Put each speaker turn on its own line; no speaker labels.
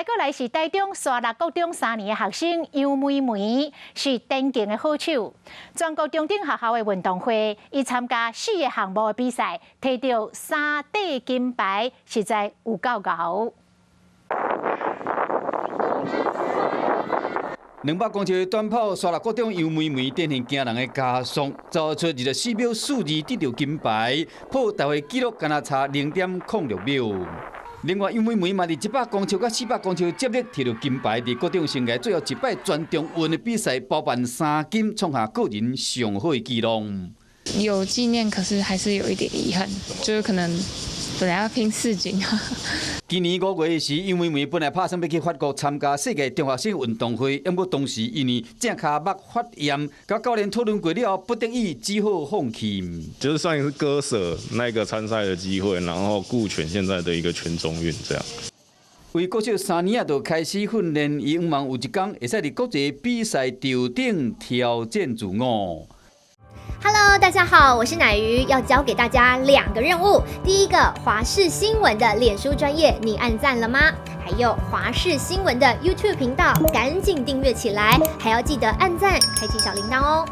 閣來是台中沙鹿國中3年的學生楊梅梅，是田徑的好手。全國中等學校的運動會，伊參加四个項目的比賽，提著三塊金牌，實在有夠𠢕。
200公尺短跑，沙鹿國中楊梅梅展現驚人的加速，走出24秒42得著金牌，破大會紀錄，敢若差0.06秒。另外，楊梅梅嘛佇100公尺佮400公尺接力提著金牌，佇國中生涯最後一擺全中運的比賽，包辦三金，創下個人上好的紀錄。
有紀念，可是還是有一點遺憾，就是可能本來要拼四金。
今年5月時，楊梅梅本來拍算欲去法國參加世界中學生運動會，毋過當時因為正跤目發炎，佮教練討論過了後，不得已只好放棄。
就是算是割捨那個參賽的機會，然後顧全現在的一個全中運這樣。
為國小3年仔就開始訓練，伊向望有一天會使佇國際比賽場頂挑戰自我。
Hello，大家好，我是乃瑜，要教給大家兩個任務。第一個，華視新聞的臉書專頁，你按讚了嗎？還有華視新聞的 YouTube 頻道，趕緊訂閱起來，還要記得按讚，開啟小鈴鐺哦。